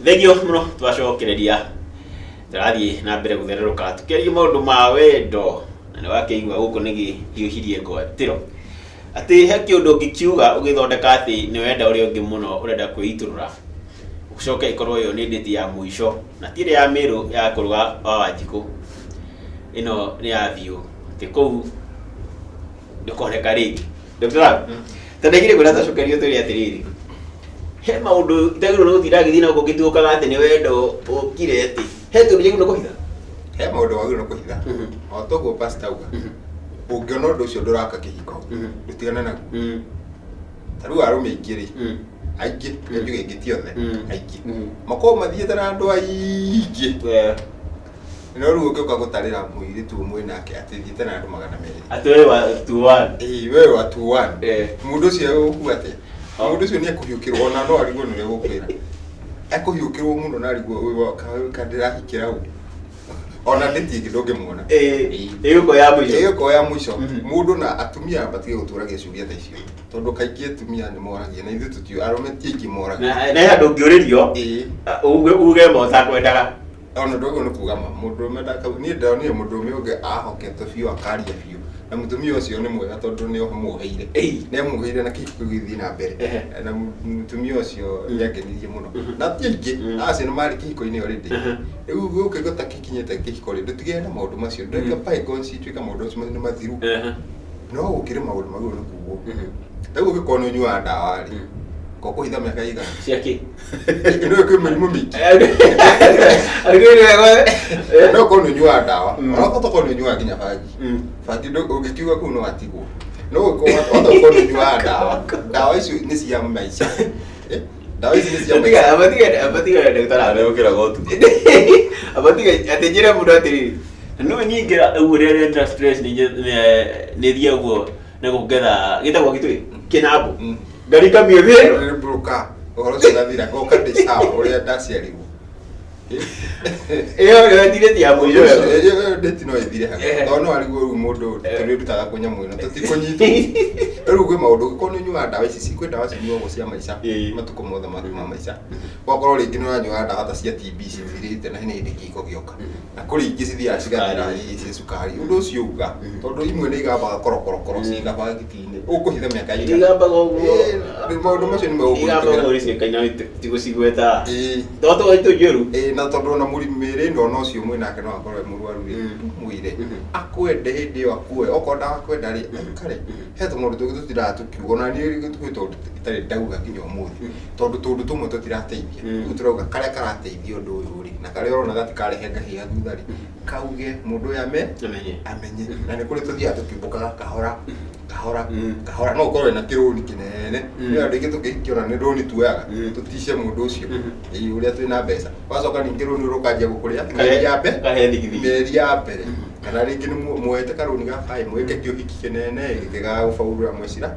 Thengio mũno. Twacokereria, tũrathiĩ na mbere gũthererũka tũkĩaria maũndũ ma wendo, na nĩ wakĩigua gũkũ nĩ gĩhiũhirie ngwatĩro atĩ he kĩũndũ ũngĩkiuga ũgĩthondeka atĩ nĩ wenda ũrĩa ũngĩ mũno, ũrenda kwĩitũrũra, ũcoke ĩkorwo ĩyo nĩ ndĩti ya mũico na ti ĩrĩa ya mĩrũ ya kũruga wa Wanjikũ. Ĩno nĩ ya biũ, atĩ kũu ndũkoneka rĩngĩ. Dr. Love, ta ndagire kwĩra twacokerio twĩre atĩrĩrĩ, he maũndũ itagĩrĩirwo nĩ gũtinda ngĩthiĩ na gũkũ ngĩtuũkaga atĩ nĩ wendo ũkire, atĩ he kĩũndũ njagĩrĩirwo nĩ kũhitha. He maũndũ wagĩrĩirwo nĩ kũhitha. O toguo pastor auga, ũngĩona ũndũ ũcio ndũraka kĩhiko, ndũtigane naguo. Ta rĩu arũme aingĩ rĩ, aingĩ, njuge aingĩ, ti othe, aingĩ makoragwo mathiĩte na andũ aingĩ. No rĩu ũngĩũka gũtarĩra mũirĩtu ũmwe nake atĩ thiĩte na andũ 200, atĩ we wa 21. Ĩĩ, we wa 21. Mũndũ ũcio egũkua atĩa? Oh. Mũndũ ũcio nĩ ekũhiũkĩrwo, ona no arigwo nĩ ũrĩa gũkwĩra. Ekũhiũkĩrwo mũno na arigwo ũyũ ka ndĩrahikĩra ũ. Ona ndĩti ĩngĩ ndũngĩmuona. Ĩgũkorwo ya mũico. Ĩgũkorwo ya mũico. Mũndũ na atumia matige gũtũragia ciũria ta icio, tondũ kaingĩ atumia nĩ moragia na ithuĩ tũtiũ, arũme ti aingĩ moragia. Na he handũ ũngĩũrĩrio uge ma ũtakwendaga. Ona ndũguo nĩ kuga ma mũndũrũme ndaka. Niĩ ndonire mũndũrũme ũngĩ ahokete biũ, akaria biũ na mũtumia ũcio nĩ mwega, tondũ nĩ amuoheire. Nĩ amuoheire na kĩhiko gĩgĩthiĩ na mbere. Na mũtumia ũcio nĩ angenirie mũno, na ti aingĩ acio nĩ marĩ kĩhiko-inĩ already. Rĩu gũkĩ gũtakinyĩte kĩhiko rĩ, ndũtigane na maũndũ macio, ndũreke bygones ituĩke maũndũ macio nĩ mathiru. No gũkĩrĩ maũndũ magĩrĩirwo nĩ kugwo. Rĩu ũngĩkorwo nĩ ũnyuaga ndawa rĩ, ko kũhitha mĩaka ĩigana? Ciakĩ? Nĩ kwĩ mĩrimũ mĩingĩ. No korwo nĩ ũnyuaga ndawa, ona tokorwo nĩ ũnyuaga nginya bangi, bangi ũngĩkiuga kũu no atigwo. No ũngĩkorwo wata ũkorwo nĩ ũnyuaga ndawa, ndawa icio nĩ cia maica. Eh, ndawa ici nĩ cia maica. Amatiga ndagĩtarĩ. Nĩ ũkĩraga ũtukũ. Amatiga atĩ njĩre mũndũ atĩrĩrĩ, no niĩ ngĩra ũguo rĩrĩa ndĩna stress nĩ thiĩ ũguo na gũketha gĩtagwo gĩtũĩ kĩnambo ngarikamio thĩ. Nĩ broker, ũhoro ũcio ũgathira, ngoka ndĩ sawa ũrĩa ndaciarirwo. Ĩyo ĩyo tirĩ ya mũico ĩyo. Ĩyo ndĩti no ĩthire hau, tondũ no arigwo rĩu mũndũ tũrĩrutaga kũ nyamũ ĩno tũtikũnyitwo. Rĩu kwĩ maũndũ, ũngĩkorwo nĩ ũnyuaga ndawa ici, kwĩ ndawa cinyuagwo cia maica, matukũ mothe maku ma maica. Ũgakorwo rĩngĩ nĩ ũranyuaga ndawa ta cia TB cithirĩte na hena hĩndĩ kĩhiko gĩoka, na kũrĩ ingĩ cithiaga cigathira. Ĩĩ, cia cukari. Ũndũ ũcio uga, tondũ imwe nĩ igambaga korokorokoro cigabangiti-inĩ, ũkũhitha mĩaka ĩigana? Igambaga ũguo. Ĩĩ, maũndũ macio nĩ Igambaga megũkũritũhĩra. ũguo nĩciĩkaina tigũcigweta. Tondũ tũgaitũ njũru. Ĩĩ, na tondũ ona mũrimũ mĩĩrĩ ĩno, ona ũcio mwĩ nake no akorwo e mũrwaru rĩ, mwĩre akwende hĩndĩ ĩyo akuoe. Okorwo ndagakwenda rĩ, aikare. He tũmaũndũ tũngĩ tũtindaga tũkiuga, ona niĩ kwĩ tũndũ itarĩ ndauga nginya ũmũthĩ, tondũ tũndũ tũmwe tũtirateithia. Rĩu tũrauga karĩa karateithia ũndũ ũyũ rĩ, na karĩa ũrona gatikarehe ngahĩha thutha rĩ, kauge mũndũ ũyũ ame Amenye. Amenye. Na nĩ kũrĩ tũthiaga tũkĩũmbũkaga kahora kahora kahora. No ũkorwo wĩna kĩrũni kĩnene. Nĩ andũ aingĩ tũkĩhikia, ona nĩ rũni tuoyaga tũtice mũndũ ũcio. Ĩĩ, ũrĩa twĩna mbeca, wacoka ningĩ rũni rũkanjia gũkũrĩa mĩeri ya mbere, Kahe thigithigi. mĩeri ya mbere. Kana rĩngĩ nĩ muoete karũni ga baĩ, mwĩke kĩũhiki kĩnene gĩgagũbaurũra mwecira.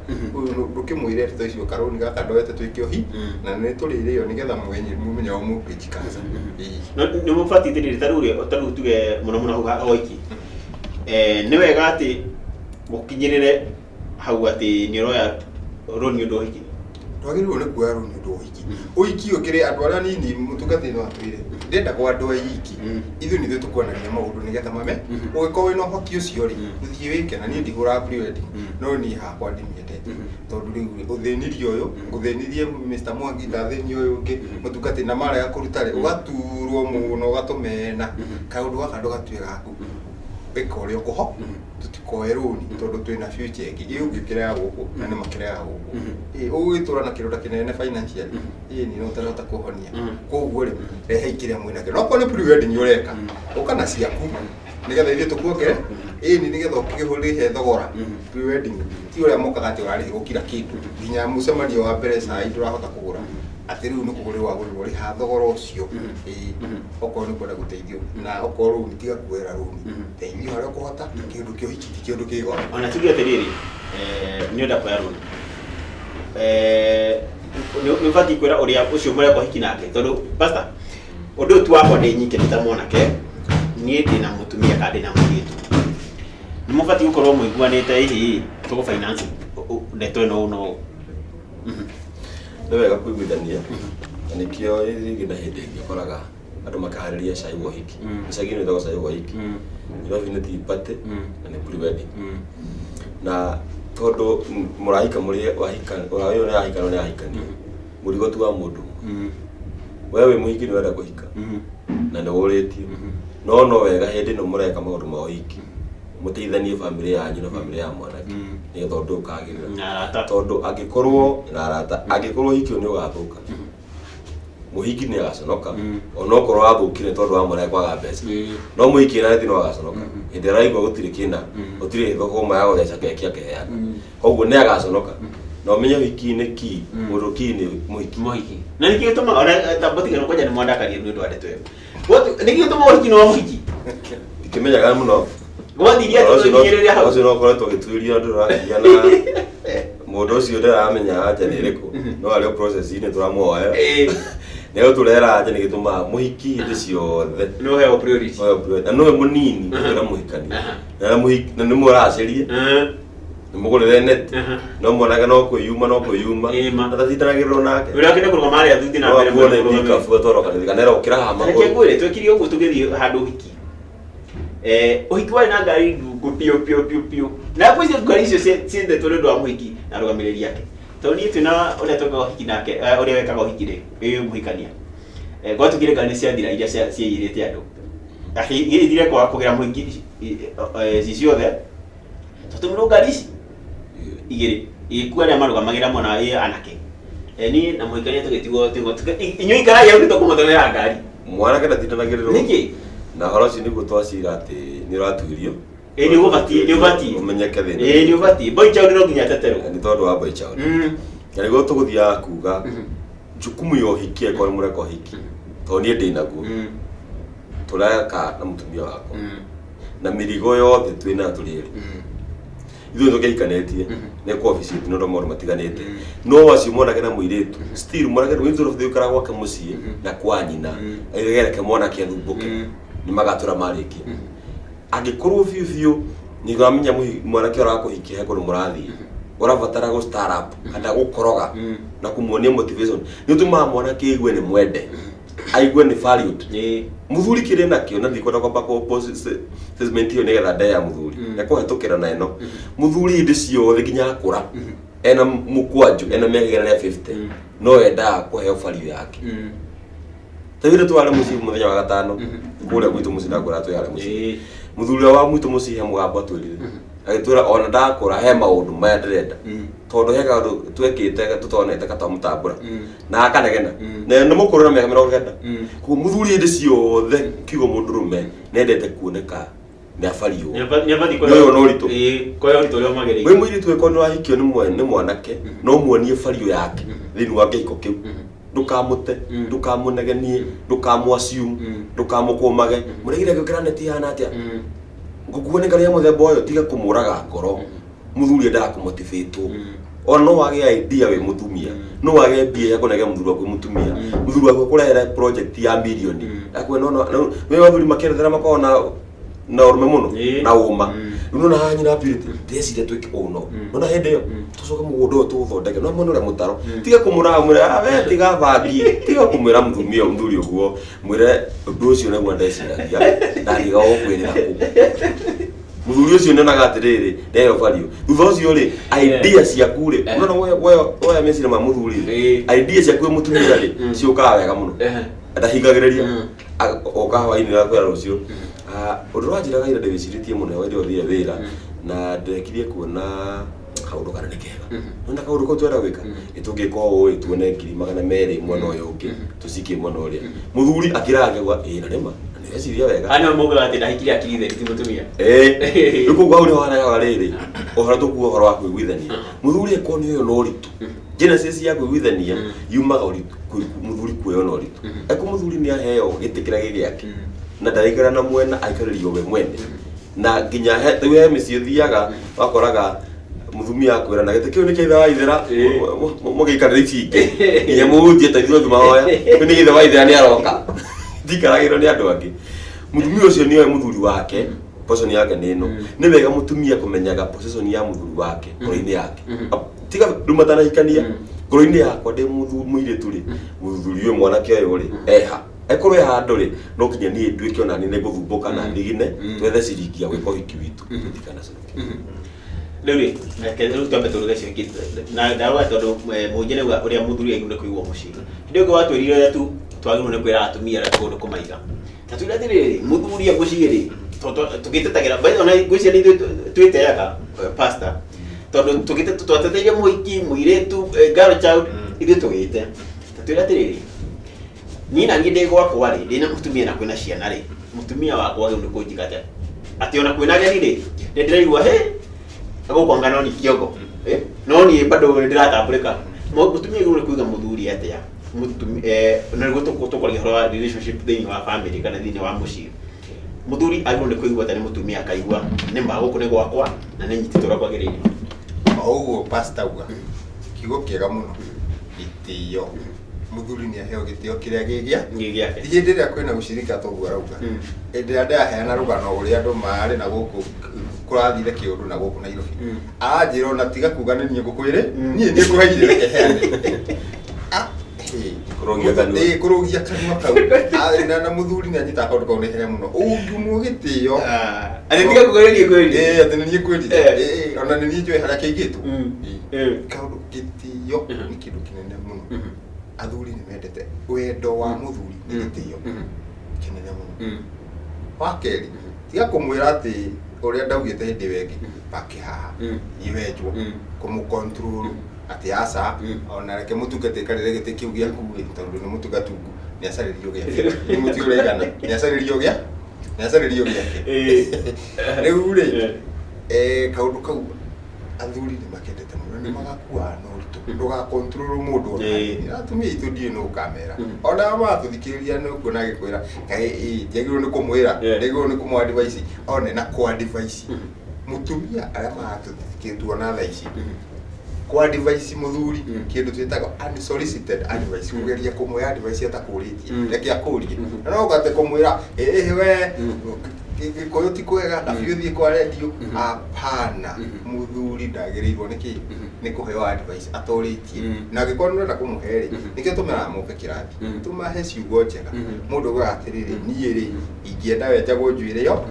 Ndũkĩmwĩre ndeto icio, karũni gaka ndoete twĩke ũhi na nĩ tũrĩrĩo nĩgetha mwenye mumenye o mũngĩjikaca. Ĩĩ. No nĩ mũbatiĩ atĩrĩrĩ, ta rĩu rĩ, ta rĩu tuge mũno mũno hau ha hoiki, nĩ wega atĩ gũkinyĩrĩre hau atĩ nĩ ũroya rũni ũndũ wa ũhiki? Ndwagĩrĩirwo nĩ kuoya rũni ũndũ wa ũhiki. Ũhiki ũkĩrĩ andũ arĩa nini, mũtungatĩri no atwĩre ndendagwo andũ aiki. Ithuĩ nithuĩ tũkuonagia maũndũ nĩgetha mame. Ũngĩkorwo wĩna ũhoti ũcio rĩ, ũthiĩ wĩke. Na niĩ ndihũraga pre-wedding, no niĩ hakwa ndimĩendete, tondũ rĩu rĩ, ũthĩnirie ũyũ, ngũthĩnirie Mr. Mwangi, ndathĩnia ũyũ ũngĩ mũtungatĩri, na marega kũruta rĩ, ũgaturwo mũno, ũgatũmena. Kaũndũ gaka ndũgatue gaku, ĩka ũrĩa ũkũho. Tũtikoe rũni tondũ twĩna future ĩngĩ. Ĩ ũngĩkĩrega gũkũ na nĩ makĩrega gũkũ, ĩ ũgũgĩtũra na kĩronda kĩnene financially, ĩ nĩ ũtarahota kũhonia. Koguo rĩ, rehei kĩrĩa mwĩnakĩo. No okorwo nĩ pre-wedding ũreka, ũka na ciaku nĩgetha ithuĩ tũkuongere, ĩ nĩ nĩgetha ũkĩrĩhe thogora. Pre-wedding ti ũrĩa mokaga atĩ ũrarĩhĩrwo kila kĩndũ, nginya mũcemanio wa mbere cai ndũrahota kũgũra, atĩ rĩu nĩ kũgũrĩrwo wagũrĩrwo, rĩha thogora ũcio. Ĩ okorwo nĩ kwenda gũteithio, na okorwo rũni, tiga kuoera rũni, teithio harĩa ũkũhota. Kĩndũ kĩa ũhiki ti kĩndũ kĩ goro. Ona tuge atĩrĩrĩ, nĩ ũrenda kuoya rũni, nĩ ũbatiĩ kwĩra ũrĩa ũcio mũreka ũhiki nake, tondũ pastor, ũndũ ũyũ ti wakwa ndĩ nyike, ndĩ ta mwanake, niĩ ndĩ na mũtumia kana ndĩ na mũirĩtu, nĩ mũbatiĩ gũkorwo mũiguanĩte hihi tũgũ finance ndeto ĩno ũũ na ũũ. Nĩ wega kũiguithania. Na nĩkĩo rĩngĩ na hĩndĩ ĩngĩ ũkoraga andũ makaharĩria cai wa ũhiki. Icagi-inĩ wĩtagwo cai wa ũhiki. Nairobi nĩ tea party na nĩ pre-wedding. Na tondũ mũrahika mũrĩ wahika ũrĩa nĩ ahika na ũrĩa ahikania, mũrigo ti wa mũndũ ũmwe. We wĩ mũhiki nĩ ũrenda kũhika na nĩ wũrĩtio, no no wega hĩndĩ ĩno mũreka maũndũ ma ũhiki mũteithanie bamĩrĩ yanyu na bamĩrĩ ya mwanake, nĩgetha ũndũ ũyũ ũkagĩrĩra. Na arata. Tondũ angĩkorwo na arata, angĩkorwo ũhiki ũyũ nĩ ũgathũka, mũhiki nĩ agaconoka, onokorwo athũkire tondũ wa mwanake kwaga mbeca, no mũhiki ena no agaconoka hĩndĩ ĩrĩa araigua gũtirĩ kĩna, gũtirĩ thũkũma ya gũtheca keki akĩheana, koguo nĩ agaconoka. Na ũmenye ũhiki-inĩ ki mũndũ ki nĩ mũhiki. Mũhiki. Na nĩkĩ gĩtũmaga ona tambotiga no kwanja nĩ mwandakaria nĩ ũndũ wa ndeto ĩyo? Nĩkĩ gĩtũmaga ũhiki nĩ wa mũhiki? Ndikĩmenyaga mũno. Gwathirie atĩ tũkinyĩrĩria hau. Ũcio no ũkoretwo ũgĩtuĩria andũ ũrakinya na mũndũ ũcio ndĩramenya anja nĩ ĩrĩkũ, no arĩ o process-inĩ tũramũhoya nĩ gũtũrehera anja nĩ gĩtũmaga mũhiki hĩndĩ ciothe Nĩ ũheagwo priority. Na nĩwe mũnini gũkĩra mũhikania, na mũhiki na nĩ mũracĩrie, nĩ mũgũrĩre neti, no mwanake no kwĩyuma, no kwĩyuma. Ĩma. Na tatindanagĩrĩrwo nake. Wĩra wake nĩ kũrũgama harĩa thuthi na no mbere. akuone mwena mũrũgame. pikabu atwarwo kanitha kana erokĩra haha Reke magũrũ. ngwĩre, twekire ũguo tũgĩthiĩ handũ ũhiki. Ũhiki warĩ na ngari ndungu piũ piũ piũ piũ. Na ngwĩciria ngari icio ciendetwo nĩ ũndũ wa mũhiki na arũgamĩrĩri ake. Tondũ niĩ twĩna ũrĩa twekaga ũhiki nake, ũrĩa wekaga ũhiki rĩ, wĩ mũhikania. Gwatuĩkire ngari nĩ ciathira iria ciaiyĩrĩte andũ. Atĩ ithire kwaga kũgĩra mũhiki ci ciothe. Tũtũmĩrwo ngari ici igĩrĩ igĩkua arĩa marũgamagĩra mwena wa anake. Niĩ na mũhikania tũgĩtigwo inyuĩ ikarai hau nĩtũkũmũtũmĩra ngari. Mwanake ndatindanagĩrĩrwo. Nĩkĩ? Na ũhoro ũcio nĩguo twacira atĩ nĩ ũratuĩrio. Ĩĩ nĩ ũbatiĩ, nĩ ũbatiĩ. Ũmenyeke thĩna. Ĩĩ nĩ ũbatiĩ. Boy child no nginya ateterwo. Nĩ tondũ wa boy child. Na nĩguo tũgũthiaga kuga jukumu ya ũhiki angĩkorwo nĩ mũreka ũhiki, tondũ niĩ ndĩ naguo, tũreka na mũtumia wakwa na mĩrigo yothe twĩnayo tũrĩ erĩ. Ithuĩ tũkĩhikanĩtie nĩ kwa obici nĩ ũndũ wa maũndũ matiganĩte, no acio mwanake na mũirĩtu still mwanake mũirĩtu ũrĩa gũikara gwake mũciĩ na kwa nyina, reke mwanake athumbũke, nĩ magatũra marĩkia. Angĩkorwo biũ biũ nĩ ũramenya mwanake ũrakũhikia he kũndũ mũrathiĩ, ũrabatara gũ start up kana gũkoroga na kũmuonia motivation, nĩ ũtũmaga mwanake aigue nĩ mwende, aigue nĩ valued. Mũthuri kĩrĩ nakĩo na ndikwenda kwamba kũ statement ĩyo nĩgetha ndeya mũthuri ekũhetũkĩra na ĩno. Mũthuri hĩndĩ ciothe nginya akũra ena mũkwanjũ ena mĩaka igana rĩa 50, no endaga kũheo value yake. Ta rĩu twarĩ mũciĩ mũthenya wa gatano kũrĩa gwitũ mũciĩ, ndakwĩra twĩ harĩa mũciĩ, mũthuri ũrĩa wa gwitũ mũciĩ he mũgambo atwĩrire, agĩtwĩra ona ndakũra he maũndũ maya ndĩrenda, tondũ he kaũndũ twekĩte tũtonete katamũtambũra na akanegena na nĩ mũkũrũ na mĩaka 90. Koguo mũthuri hĩndĩ ciothe kiugo mũndũrũme nendete kuoneka nĩ abariũ. Nĩ abatiĩ Nĩ ũyũ na ũritũ. Ĩĩ, kuoya ũritũ ũrĩa ũmagĩrĩire. Wĩ mũirĩtu ĩkorwo nĩ wahikio nĩ mwanake, no muonie bario yake thĩinĩ wa kĩhiko kĩu. Ndũkamũte, ndũkamũnegenie, ndũkamũ-assume, ndũkamũkũmage mũregire ngĩkĩra neti ihana atĩa, ngũkuo nĩ ngari ya mũthemba ũyũ. Tiga kũmũraga ngoro. Mũthuri endaga kũmotivatwo. Ona no wage idea wĩ mũtumia, no wage mbia ya kũnegea mũthuri waku wĩ mũtumia, mũthuri waku akũrehere project ya mirioni, akwĩra no nĩ athuri makĩerethera makoragwo na ũrũme mũno na ũma. Rĩu nona haha nyina Purity ndĩreciria twĩke ũũ, no nona hĩndĩ ĩyo tũcoke mũgũnda ũyũ tũũthondeke, no mwena ũrĩa mũtaro. Tiga kũmũraga, mwĩre, "Ah, we tiga bangi." Tiga kũmwĩra mũtumia mũthuri ũguo, mwĩre ũndũ ũcio nĩguo ndeciragia, ndariga gũkwĩrĩra kũ. Mũthuri ũcio nyonaga atĩrĩrĩ ndeheo value thutha ũcio rĩ, idea ciaku rĩ, nona woya meciria ma mũthuri rĩ, idea ciaku wĩ mũtumia rĩ, ciũkaga wega mũno. Ndahingagĩrĩria. Oka hwainĩ akwĩra rũciũ, "Ah, ũndũ ũranjĩraga ira ndĩwĩcirĩtie mũno hĩndĩ ĩyo ũthire wĩra na ndĩrekire kuona kaũndũ kana nĩ kega, nona kaũndũ kau twenda gwĩka, nĩ tũngĩka ũũ ĩ, tuone 200,000 mwena ũyũ ũngĩ tũcikie mwena ũrĩa." Mũthuri akĩraga akauga, "Ĩ na nĩma na nĩweciria wega." Ana maugaga atĩ ndahikire akiri theri ti mũtumia. Rĩu koguo hau nĩho harehaga rĩrĩ ũhoro tũkuga ũhoro wa kũiguithania. Mũthuri angĩkorwo nĩ ũyũ na ũritũ, genesis ya kũiguithania yumaga ũritũ mũthuri kuoywo na ũritũ. Angĩkorwo mũthuri nĩ aheo gĩtĩ kĩrĩa gĩ gĩake na ndaraikara na mwena, aikarĩrio we mwene na nginya rĩu he mĩciĩ ũthiaga wakoraga mũtumia akwĩra na gĩtĩ kĩu nĩ kĩa ithe wa ithera, mũgĩikarĩra ici ingĩ nginya mũhunjie ta ithuĩ mahoya kĩu nĩ ithe wa ithera nĩ aroka ndikaragĩrwo nĩ andũ angĩ. Mũtumia ũcio nĩoĩ mũthuri wake position yake nĩ ĩno. Nĩ wega mũtumia kũmenyaga position ya mũthuri wake ngoro-inĩ yake, tiga rĩu matanahikania. Ngoro-inĩ yakwa ndĩ mũirĩtu rĩ, mũthuri ũyũ mwanake ũyũ rĩ, eha ekorwo e handũ rĩ, no nginya niĩ nduĩke ona niĩ nĩngũthumbũka na thigine, twethe ciringi ya gwĩka ũhiki witũ, tũtikanaconoke. Rĩu rĩ, reke rĩu twambe tũruge cio ingĩ na ndarora tondũ mũhunjia nĩauga ũrĩa mũthuri agĩrĩirwo nĩ kũigwo mũciĩ. Hĩndĩ ĩyo watwĩrire ũrĩa tu twagĩrĩirwo nĩ kwĩra atumia ũrĩa tũgũrũ kũmaiga. Ta twĩre atĩrĩrĩ, mũthuri e mũciĩ rĩ, tũgĩtetagĩra, by the way, ona ngwĩciria nĩ ithuĩ twĩteaga, pastor, tondũ twateteire mũhiki, mũirĩtu, girl child, ithuĩ tũgĩte. Ta twĩre atĩrĩrĩ, niĩ na niĩ ndĩ gwakwa rĩ, ndĩna mũtumia na kwĩna ciana rĩ, mũtumia wakwa agĩrĩirwo nĩ kũnjiga atĩa? Atĩ ona kwĩna ageni rĩ, nĩ ndĩraigua hĩ, gũkũ anga no ni kĩongo. No niĩ bado nĩ ndĩratambũrĩka. Mũtumia agĩrĩirwo nĩ kũiga mũthuri atĩa? Na nĩguo tũkwaria ũhoro wa relationship thĩinĩ wa family kana thĩinĩ wa mũciĩ. Mũthuri agĩrĩirwo nĩ kũigua atĩa nĩ mũtumia akaigua nĩ ma gũkũ nĩ gwakwa na nĩ nyitĩtwo ũrĩa kwagĩrĩire? O ũguo pastor auga, kiugo kĩega mũno, gĩtĩo. Mũthuri nĩ aheo gĩtĩo kĩrĩa gĩ gĩa Gĩ gĩake. Ti hĩndĩ ĩrĩa kwĩna gũcirika toguo arauga. Hĩndĩ ĩrĩa ndĩraheana rũgano ũrĩa andũ marĩ na gũkũ kũrathire kĩũndũ na gũkũ Nairobi. Aranjĩra ona tiga kuga nĩ niĩ ngũkwĩrĩ, niĩ nĩ ngũheire reke heane. Ah, hĩ. Kũrũgia kanua. Ĩĩ, kũrũgia kanua kau. Ah, na mũthuri nĩ anyitaga kaũndũ kau na ihenya mũno. Ũngiumwo gĩtĩo. Atĩ tiga kuga nĩ niĩ ngwĩrire. Ĩĩ, atĩ nĩ niĩ ngwĩrire. Eh. Ĩĩ, ona nĩ niĩ njũĩ harĩa kĩigĩtwo. Ĩĩ. Kaũndũ gĩtĩo nĩ kĩndũ kĩnene mũno. Athuri nĩ mendete wendo wa mũthuri nĩ gĩtĩo kĩnene mũno. Wa kerĩ, tiga kũmwĩra atĩ ũrĩa ndaugĩte hĩndĩ ĩyo ĩngĩ, baki haha, thiĩ wenjwo, kũmũ control atĩ aca, ona reke mũtungati aikarĩre gĩtĩ kĩu gĩaku ĩ, tondũ nĩ mũtungatungu, nĩ acarĩrio gĩake. Nĩ mũtĩ ũraigana, nĩ acarĩrio gĩa, nĩ acarĩrio gĩake. Rĩu rĩ, kaũndũ kau athuri nĩ makendete mũno, nĩ magakuaga na ũritũ. Ndũga control mũndũ ona hanini. Atumia aitũ ndiũĩ nũ ũkamera. Ona maratũthikĩrĩria nĩ ũkuona agĩkwĩra, kaĩ ĩ, ndiagĩrĩirwo nĩ kũmwĩra, ndiagĩrĩirwo nĩ kũmũ advice. One na kũ advice. Mũtumia arĩa maratũthikĩrĩria tuona thaa ici, kũ advice mũthuri, kĩndũ twĩtaga unsolicited advice, kũgeria kũmũhe advice atakũrĩtie, reke akũrie. Na no ũgate kũmwĩra, ĩ we, Gĩkũyũ ti kwega, na biũ thiĩ kwa redio. Hapana, mũthuri ndagĩrĩirwo nĩ kĩ? Nĩ kũheo advice atorĩtie. Na angĩkorwo nĩ ũrenda kũmũhe rĩ, nĩkĩo tũmeraga moke kĩrathi. Tũmahe ciugo njega. Mũndũ augaga atĩrĩrĩ, niĩ rĩ, ingĩenda wenjagwo njuĩrĩ yo,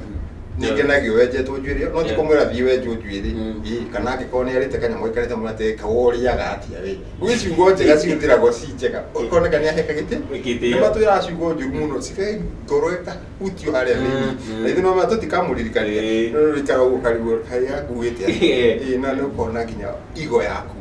nĩngenagio wenjetwo njuĩrĩ ĩyo, no ti kũmwĩra thiĩ wenjwo njuĩrĩ. Ĩĩ, kana angĩkorwo nĩ arĩte kanyamũ gaikarĩte mũno atĩ kawa ũrĩaga atĩa we. Gwĩ ciugo njega cihũthĩragwo ci njega. Ũkoneka nĩ aheka gĩtĩ. Gĩtĩo. Nĩ matwĩraga ciugo njũru mũno, cikahe ngoro ĩkahutio harĩa thĩinĩ. Na ithuĩ no ma tũtikamũririkania. No rĩikara ũguo ũkarigwo kaĩ akuĩte atĩa. Ĩĩ, na nĩ ũkona nginya igo yaku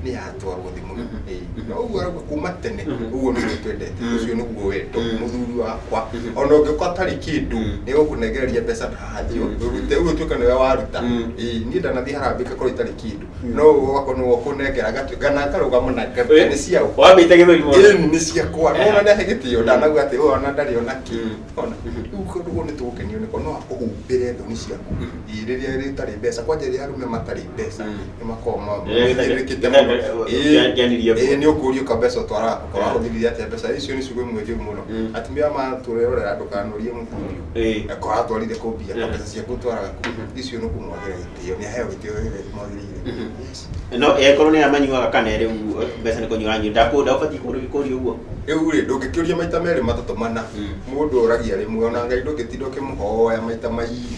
nĩ yatwarwo thĩ mũno. Ĩĩ, na ũguo arauga kuma tene, ũguo nĩguo twendete, ũcio nĩguo wendo, mũthuri wakwa. Ona ũngĩũka ũtarĩ kĩndũ, nĩ egũkũnengereria mbeca na haha thiĩ ũrute, ũguo ũtuĩke nĩwe waruta. Ĩĩ, niĩ ndanathiĩ harambee ngakorwo itarĩ kĩndũ, no ũgakorwo nĩwe ũkũnengera ngatuĩka na ngarũgama na ngaruta nĩ ciaũ. Wambĩte gĩthũri mũno. Ĩni nĩ ciakwa. Nĩwona nĩ ahe gĩtĩo, ndanauga atĩ ũyũ ona ndarĩ ona kĩ. Ona, rĩu kũndũ kũu nĩ tũgũkenio nĩko, no akũhumbĩre thoni ciaku. Ĩĩ, rĩrĩa rĩtarĩ mbeca, kwanja rĩrĩa arũme matarĩ mbeca, nĩ makoragwo Rĩrĩa mahinyĩrĩrĩkĩte mũno. Ĩĩ, kĩanirie ĩĩ, nĩ ũkũrio ka mbeca ũtwaraga kũ, ũrahũthĩrire atĩa mbeca, icio nĩ ciugo imwe njũru mũno. Atumia matwĩrorera ndũkanorie mũthuri Ĩĩ. Akora atwarire kũ mbia, ka mbeca ciaku ũtwaraga kũ, icio nĩ kũmwagĩra gĩtĩo, nĩ aheo gĩtĩo kĩrĩa kĩmwagĩrĩire. Yes. No ĩkorwo nĩ amanyuaga kana rĩu mbeca nĩ kũnyua aranyua, ndagũbatiĩ kũrio ũguo. Rĩu rĩ, ndũngĩkĩũria maita merĩ matatũ mana, mũndũ oragia rĩmwe, ona Ngai ndũngĩtinda ũkĩmũhoya maita maingĩ,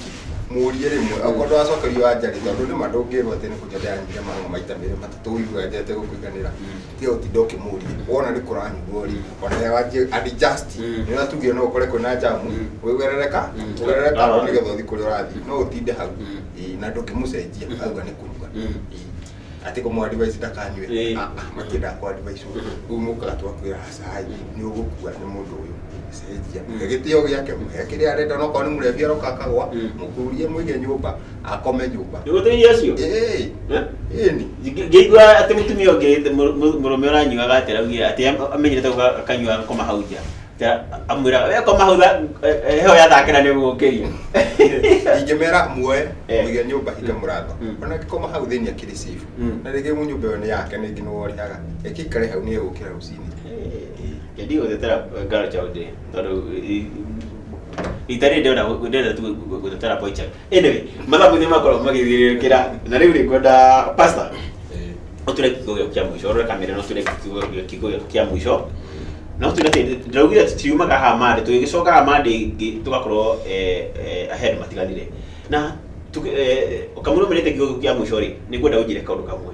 mũrie rĩmwe, okorwo ndũracokerio anja rĩ, tondũ nĩma ndũngĩrwo atĩ nĩ kũnyua ndĩranyuire mahũa maita merĩ matatũ ũigue anja ĩtegũkũiganĩra, tiga gũtinda ũkĩmũria, wona nĩ kũranyuo rĩ, ona wanjie adjust, nĩ ũrĩa tugire no ũkore kwĩna jamu, wĩgerereka, ũgerereka nĩgetha ũthiĩ kũrĩa ũrathiĩ, no ũtinde hau, ĩĩ, na ndũngĩmũcenjia, auga nĩ kũnyua. Ĩĩ. Atĩ kũmũ advise ndakanyue. Ah, ah, matiendaga kũ advise ũguo. Rĩu mũkaga twakwĩra aca nĩ ũgũkua nĩ mũndũ ũyũ cenjia, mũhe gĩtĩo gĩake, mũhe kĩrĩa arenda, no korwo nĩ mũrebi aroka akagwa, mũkurie mũige nyũmba, akome nyũmba. Nĩgũteithia acio? Ĩĩ, Eh? ĩni. Ngĩigua atĩ mũtumia ũngĩ mũrũme ũranyuaga atĩ araugire atĩ amenyerete gũka akanyua agakoma hau nja. Amwĩraga we koma hau heho yathakĩra nĩ ũgũkĩria. Ingĩmera muoe Eh. mũige nyũmba hinge mũrango, ona angĩkoma hau thĩinĩ akĩrĩ safe, na rĩngĩ nyũmba ĩyo nĩ yake, rĩngĩ nĩwe ũrĩhaga, reke aikare hau nĩ egũkĩra rũcinĩ. Ngendi gũtetera girl child tondũ rita rĩrĩ ndĩrenda ndĩrenda tu gũtetera boy child. Anyway, mathaa nĩ makorwo magĩthiũrũrũkĩra na rĩu rĩ ngwenda pastor. Ũtwĩre kiugo gĩaku kĩa mũico, ũrore kamera na ũtwĩre kiugo gĩaku kĩa mũico. No twĩre atĩ ndĩraugire tũtiriumaga haha Monday, tũgĩgĩcokaga Monday ĩngĩ tũgakorwo ahead matiganire. Na kamũira ũmenete kiugo gĩaku kĩa mũico rĩ, nĩ ngwenda ũnjĩre kaũndũ kamwe.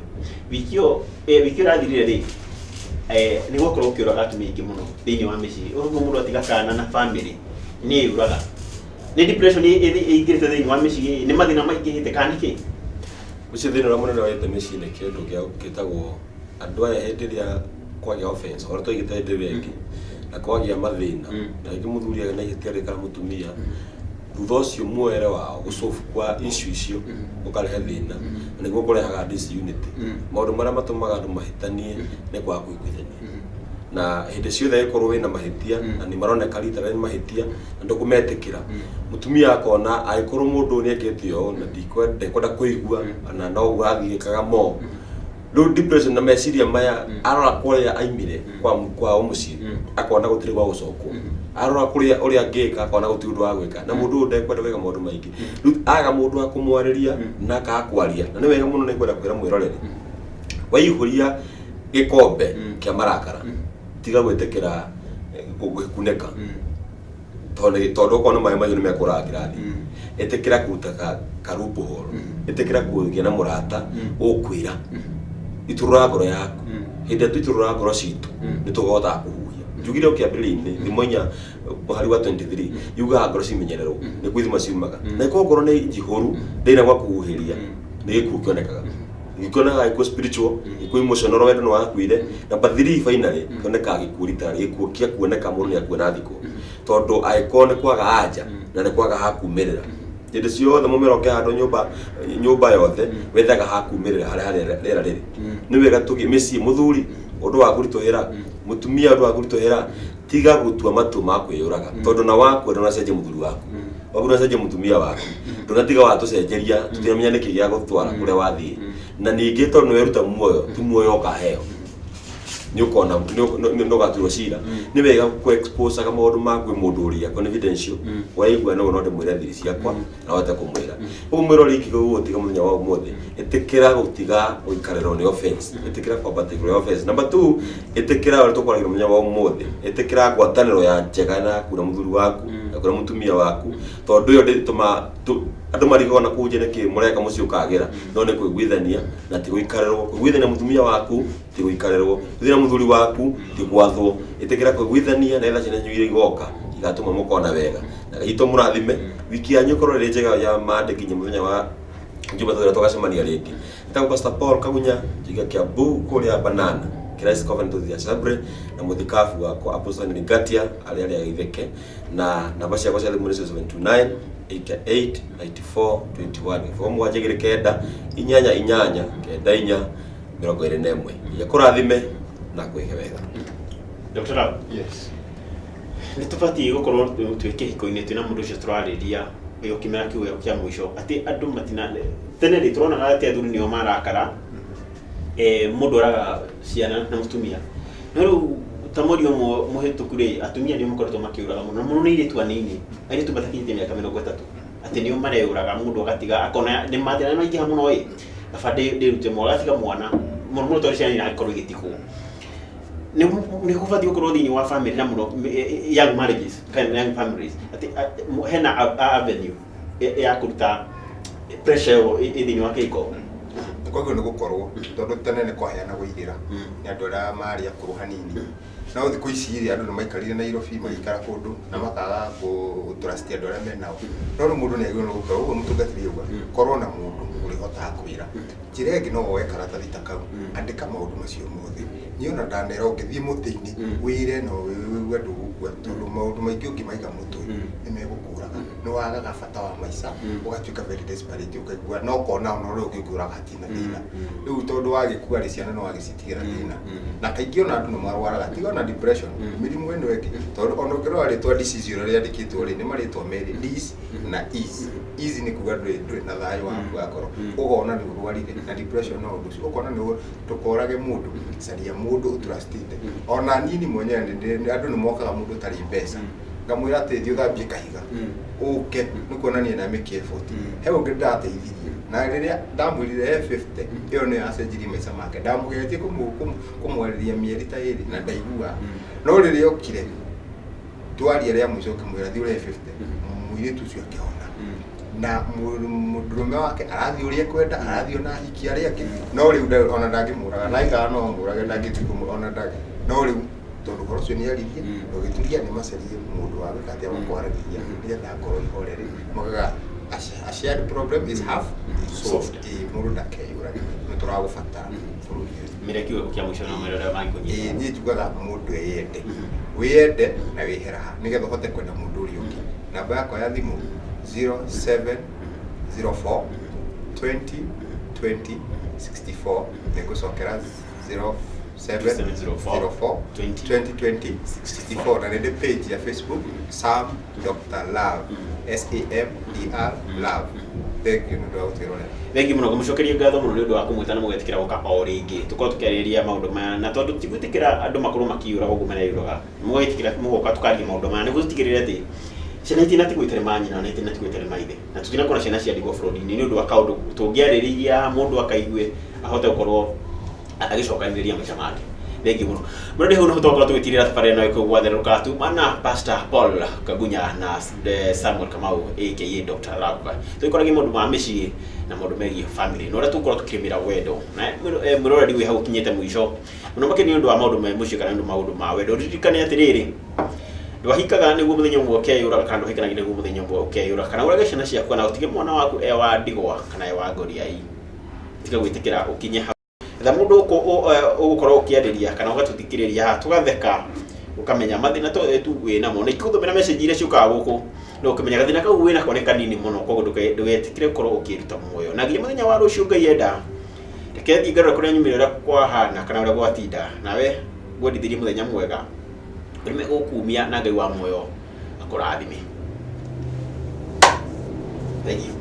Wiki ĩyo wiki ĩyo ĩrathirire rĩ, nĩ gwakorwo gũkĩũraga atumia aingĩ mũno thĩinĩ wa mĩciĩ. Ũguo mũndũ atiga kana na family nĩ eyũraga. Nĩ depression ĩingĩrĩte thĩinĩ wa mĩciĩ, nĩ mathĩna maingĩhĩte kana nĩkĩ? Ũcio thĩna ũrĩa mũnene wĩte mĩciĩ nĩ kĩndũ gĩa gĩtagwo andũ aya hĩndĩ ĩrĩa kwagĩa offense, ũrĩa twaigĩte hĩndĩ ĩrĩa ĩngĩ, na kwagĩa mathĩna, na rĩngĩ mũthuri agĩa na ihĩtia rĩ kana mũtumia, thutha ũcio muoere wao gũsolve kwa issue icio ũkarehe thĩna, na nĩguo kũrehaga disunity. Maũndũ marĩa matũmaga andũ mahĩtanie nĩ kwaga kũiguithania, na hĩndĩ ciothe ĩkorwo wĩna mahĩtia na nĩ maroneka rita rĩrĩ nĩ mahĩtia na ndũkũmetĩkĩra, mũtumia akona angĩkorwo mũndũ ũyũ nĩekĩte ũũ na ndekwenda kũigua na noguo athiĩ ĩkaga mo. Rĩu depression na meciria maya, arora kũrĩa aimire kwao mũciĩ, akona gũtirĩ gwa gũcokwo, arora kũrĩa ũrĩa angĩka, akona gũtirĩ ũndũ wa gwĩka, na mũndũ ũyũ ndekwenda gwĩka maũndũ maingĩ. Rĩu aga mũndũ wa kũmwarĩria na akaga kwaria, na nĩ wega mũno. Nĩ ngwenda kwĩra mwĩroreri, waihũria gĩkombe kĩa marakara, tiga gwĩtĩkĩra gũkunĩka, tondũ okorwo nĩ maĩ mahiũ nĩ mekũraga kĩrathi. Ĩtĩkĩra kũruta karumbuhoro, ĩtĩkĩra kũgĩa na mũrata ũkwĩra, itũrũra ngoro yaku. Hĩndĩ ĩrĩa tũitũrũra ngoro citũ, nĩ tũhotaga kũhuhia. Njugire o kĩambĩrĩria-inĩ, thimo 4 mũhari wa 23 yugaga ngoro cimenyererwo nĩ kwĩthima ciumaga, na ĩkorwo ngoro nĩ njihũru ndĩna gwa kũhuhĩria, nĩ gĩkuũ kĩonekaga. Gĩkuũ gĩkuũ spiritual, gĩkuũ emotional, wendo nĩ wakuire. Number 3, finally, kĩonekaga gĩkuũ literally, gĩkuũ kĩa kuoneka, mũndũ nĩ akua na thikũ, tondũ angĩkorwo nĩ kwaga anja na nĩ kwaga hakumĩrĩra. Hĩndĩ ciothe mũmera ũkĩhandwo nyũmba, nyũmba yothe wethaga hakumĩrĩra harĩa harĩa rĩera rĩrĩ. Nĩ wega tũgĩe mĩciĩ. Mũthuri, ũndũ wa kũritũhĩra mũtumia, ũndũ wa kũritũhĩra, tiga gũtua matua ma kwĩyũraga, tondũ na wakua ndũnacenjia mũthuri waku, waku ndũnacenjia mũtumia waku, ndũnatiga watũcenjeria, tũtiramenya nĩkĩ gĩa gũtwara kũrĩa wathiĩ. Na ningĩ tondũ nĩ weruta muoyo, ti muoyo ũkaheo, nĩ ũkona nĩ ũgatuĩrwo cira. Nĩ wega kũ-exposaga maũndũ maku kwĩ mũndũ ũrĩa confidential waigua no ndĩmwĩre thiri ciakwa na hote kũmwĩra ũguo. Mwĩrori, ingĩgũgũtiga mũthenya wa ũmũthĩ, ĩtĩkĩra gũtiga gũikarĩrwo nĩ offense, ĩtĩkĩra kwambata igũrũ ya offense. Number 2, ĩtĩkĩra ũrĩa tũkwaragĩra mũthenya wa ũmũthĩ, ĩtĩkĩra ngwatanĩro ya njega naku na mũthuri waku na na mũtumia waku, tondũ ĩyo ndĩtũma andũ marigagwo na kũu nja nĩkĩ mũreka mũciĩ ũkagĩra, no nĩ kũiguithania na ti gũikarĩrwo. Kũiguithania mũtumia waku ti gũikarĩrwo, kũiguithania mũthuri waku ti gwathwo. Ĩtĩkĩra kũiguithania nĩgetha ciana cianyu iria igoka igatũma mũkona wega. Na Ngai witũ mũrathime, wiki yanyu ĩkorwo ĩrĩ njega ya Monday nginya mũthenya wa Jumatatu ĩrĩa tũgacemania rĩngĩ. Njĩtagwo Pastor Paul Kagunya Njiga Kiambu kũrĩa Banana Christ Covenant of Assembly, na mũthikabu wakwa Apostle Henry Ngatia arĩa arĩa Githeke, na namba ciakwa cia thimũ nĩ 0729 88 94 21, 0729 88 94 21. Ngai na kwĩhe wega. Dr. Love, Yes. Nĩ tũbatiĩ gũkorwo twĩ kĩhiko-inĩ twĩna mũndũ ũcio tũrarĩria ĩyo kĩmera kĩu kĩa mũico, atĩ andũ matina tene rĩ tũronaga atĩ athuri nĩo marakara, mũndũ oraga ciana na mũtumia, no rĩu ta mweri ũmwe mũhĩtũku rĩ, atumia nĩo makoretwo makĩũraga mũno, na mũno nĩ airĩtu anini, airĩtu matakinyĩtie mĩaka 30, atĩ nĩo mareyũraga. Mũndũ agatiga akona nĩ mathĩna nĩ maingĩha mũno ĩ kaba ndĩrute mwana, agatiga mwana mũno mũno, tondũ ciana irakorwo igĩtigwo. Nĩ gũbatiĩ gũkorwo thĩinĩ wa family na mũno young marriages kana young families atĩ hena avenue ya kũruta pressure ĩyo ĩ thĩinĩ wa kĩhiko. Koguo nĩ gũkorwo tondũ tene nĩ kwaheanagwo irĩra nĩ andũ arĩa marĩ akũrũ hanini, no thikũ ici rĩ, andũ nĩ maikarire Nairobi, magĩikara kũndũ na makaga gũ trust andũ arĩa menao. No rĩu mũndũ nĩ agĩrĩirwo nĩ gũkorwo ũguo mũtungatĩri auga, korwo na mũndũ ũrĩhotaga kwĩra. Njĩra ĩngĩ, no woe karatathi ta kau, andĩka maũndũ macio mothe. Niĩ ona ndanera ũngĩthiĩ mũtĩ-inĩ wĩre no wĩigue ndũgũkua, tondũ maũndũ maingĩ ũngĩmaiga mũtwe nĩ megũkũraga. Nĩ wagaga bata wa maica, ũgatuĩka very desperate, ũkaigua no ũkona ona ũrĩa ũngĩkũraga hatirĩ na thĩna. Rĩu tondũ wagĩkua rĩ, ciana no wagĩcitigĩra thĩna. Na kaingĩ ona andũ nĩ marwaraga, tiga ona depression, mĩrimũ ĩno ĩngĩ, tondũ ona ũngĩrora rĩtwa disease ũrĩa rĩandĩkĩtwo rĩ, nĩ marĩtwa merĩ, dis na ease. Easy nĩ kuga ndũrĩ na thayũ waku wa ngoro, ũkona nĩ ũrwarire na depression, no ũndũ ũcio ũkona nĩ ndũkorage mũndũ. Caria mũndũ ũtrustĩte. Ona nini mwenyewe andũ nĩ mokaga mũndũ ũtarĩ mbeca. Ngamwĩra atĩ thiĩ ũthambie kahiga ũke, nĩ kuonania nĩ amĩkia effort. He ũngĩ ndateithirie, na rĩrĩa ndamwĩrire he 50, ĩyo nĩyo yacenjirie maica make. Ndamũgeretie kũmwarĩria mĩeri ta 2 na ndaiguaga, no rĩrĩa okire twaria rĩa mũico ngĩmwĩra thiĩ ũrehe 50, mũirĩtu ũcio akĩhona na mũndũrũme wake arathiĩ ũrĩa ekwenda, arathiĩ ona ahiki arĩa angĩ, no rĩu ona ndangĩmũraga, na aigaga no amũrage, ndangĩthiĩ ona ndangĩ, no rĩu tondũ ũhoro ũcio nĩ aririe na ũgĩturia nĩ macarie mũndũ wa gwĩka atĩa, wa kwaragĩria nĩgetha ngoro ihorere. Moigaga a shared problem is half solved. Ĩĩ, mũndũ ndakeyũrage, nĩ tũragũbatara bũrũri ũyũ. Mĩre kiugo kĩa mũico na mwĩre ũrĩa mangĩkũnyita. Ĩĩ, niĩ njugaga mũndũ eyende, wĩyende na wĩheraha nĩgetha ũhote kwenda mũndũ ũrĩa ũngĩ. Namba yakwa ya thimũ 0704 20 20 64. Nĩngũcokera, 0704 20 20 64. Na nĩ page ya Facebook, Sam Dr Love, SAMDR Love. Thank you nĩ ũndũ wa gũtwĩrorera. Thengi mũno, ngũmũcokeria ngatho mũno nĩ ũndũ wa kũmwĩta na mũgetĩkĩra gũka o rĩngĩ tũkorwo tũkĩarĩrĩria maũndũ maya, na tondũ ti gwĩtĩkĩra andũ makorwo makĩyũraga ũguo mareyũraga, mũgetĩkĩra mũgoka tũkaria maũndũ maya nĩguo tũtigĩrĩre atĩ ciana itinatigwo itarĩ manyina na itinatigwo itarĩ maithe, na tũtinakorwo na ciana cia ndigwa bũrũri-inĩ nĩ ũndũ wa kaũndũ tũngĩarĩrĩirie mũndũ akaigue ahote gũkorwo agĩcokanĩrĩria maica make. Thengi mũno mũno. Hau nĩho twakorwo tũgĩtirĩra tabarĩra ĩno ĩkũ gwatherũka tumana Pastor Paul Kagunya na Samuel Kamau aka Dr. Love, tũgĩkoragia maũndũ ma mĩciĩ na maũndũ megiĩ family na ũrĩa tũgũkorwo tũkĩrĩmĩra wendo. Na mwĩroreri wĩ hau ũkinyĩte mũico mũno makĩria nĩ ũndũ wa maũndũ me mũciĩ kana nĩ ũndũ maũndũ ma wendo, ririkane atĩrĩrĩ, ndwahikaga nĩguo mũthenya ũmwe ũkeyũraga, kana ndũhikanagia nĩguo mũthenya ũmwe ũkeyũraga, kana ũrage ciana ciaku, kana ũtige mwana waku e wa ndigwa kana e wa ngoriai. Tiga gwĩtĩkĩra ũkinye hau. Etha mũndũ ũgũkorwo ũkĩarĩria kana ũgatũthikĩrĩria haha tũgatheka, ũkamenya mathĩna to tu wĩ namo, na ingĩgũthomera message iria ciũkaga gũkũ no ũkĩmenya gathĩna kau wĩ nako nĩ kanini mũno. Koguo ndũgetĩkĩre gũkorwo ũkĩruta muoyo. Na nginya mũthenya wa rũciũ Ngai enda, reke thiĩ ngarore kũrĩa nyumĩre ũrĩa kwahana kana ũrĩa gwatinda. Nawe ngwendithĩrie mũthenya mwega ũrĩme gũkumia, na Ngai wa muoyo akũrathime. Thank you.